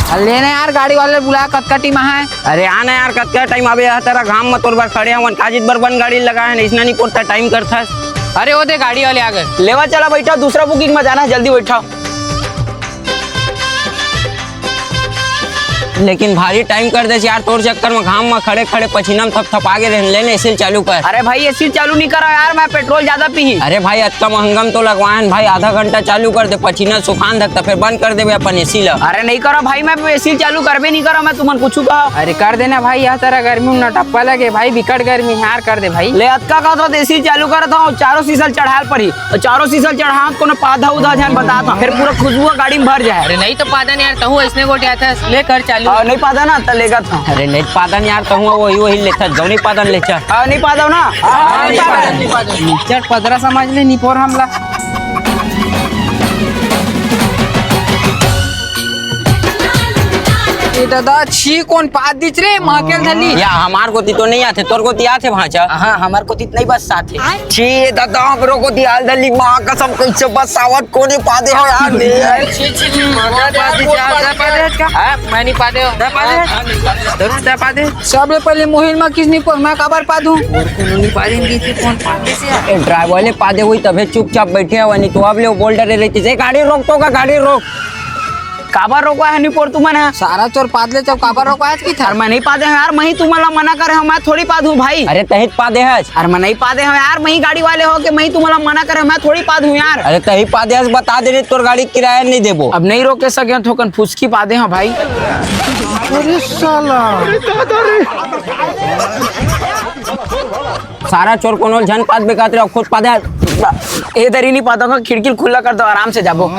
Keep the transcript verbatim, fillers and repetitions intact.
अरे ले ना यार, गाड़ी वाले बुला, कतका टीम आहे? अरे आ ना यार, कतका टाइम आबे, यह तेरा घाम म तोर बर खड़े हवन, काजित बर बन गाड़ी लगा है, इसना नहीं पोरता टाइम करथस। अरे वो दे, गाड़ी वाले आ गए। लेवा चला, बैठा, दूसरा बुकिंग में जाना है, जल्दी बैठा। लेकिन भारी टाइम कर देस यार, तोर चक्कर में घाम में खड़े खड़े पसीना में थपथपा गे रहन। ले ना एसी चालू कर। अरे भाई, एसी चालू नहीं करा यार, मैं पेट्रोल ज्यादा पीही। अरे भाई, अतका महंगा में तो लगवाए हन भाई, आधा घंटा चालू कर दे, पसीना सुखान धक, त फिर बंद कर देबे अपन एसी ला। अरे नहीं करा भाई, मैं एसी चालू करबे नहीं करा, मैं तुमन कुछ कहा। अरे कर देना भाई, यह तरह गर्मी में नटप्पा लगे भाई, बिकट गर्मी हार कर दे भाई। ले अतका कहा तो एसी चालू करत हूँ, चारों सीसल चढ़ाल पड़ी। तो चारों सीसल चढ़ात कोनो पाधा उधा झन बतात हूँ, फिर पूरा खुशबू गाड़ी में भर जाए। अरे नहीं तो पादन यार, तहूँ ऐसने गोठियाथस, ले कर चालू। हाँ, नहीं पादन ना, त लेगत हूँ। अरे नहीं पादन यार, तहूँ वही वही लेथस, जौनी पादन लेथस। हाँ, नहीं पादव ना। हाँ, नहीं पादन, नहीं पादन। चल पदरा समझ ले, निपोर हमला। ए दादा, छी कोन पाद दिच रे, महकेल धली। या हमार कोती तो नहीं आथे, तोर कोती आथे भांचा। हाँ, हमार कोती नहीं बस साथे। छी दादा, हमरो कोती आल धली, माँ कसम, कैसे बस सावत कोने पादे हो यार। छी, छी, छी, महकेल पाद दिच, जा, जा पादे का? हाँ, मैं नहीं पादे हो। जा पादे। जरूर जा पादे। सबले पहले मोहिल मा किसनी पर मैं काबर पादू? और कोनो नहीं पादे, किसी कौन पादे से यार? ए, ड्राइवर ले पादे हुई तभे चुपचाप बैठे हो, नहीं तो अब ले बोल डरे रहती से, गाड़ी रोक तो का, गाड़ी रोक। काबर रोकवा है निपोर तुमन ह? सारा चोर पाद ले चल, काबर रोकवा है की था? अरे मैं नहीं पादे हूँ यार, मैं ही तुम्हारा मना करे हूँ, मैं थोड़ी पाद हूँ भाई। अरे तहित पादे हस। अरे मैं नहीं पादे हूँ यार, मैं ही गाड़ी वाले हो के मैं ही तुम्हारा मना करे हूँ, मैं थोड़ी पाद हूँ यार। अरे तही पादे हस, बता दे रे, तोर गाड़ी किराया नहीं देबो। अब नहीं रोके सके, थोकन फुसकी पादे हूँ भाई। अरे साला। सारा चोर कोनो झन पाद बेकात रहे, खुद पादे। ए दरी नहीं पादो का, खिड़की खुला कर दो, आराम से जाबो।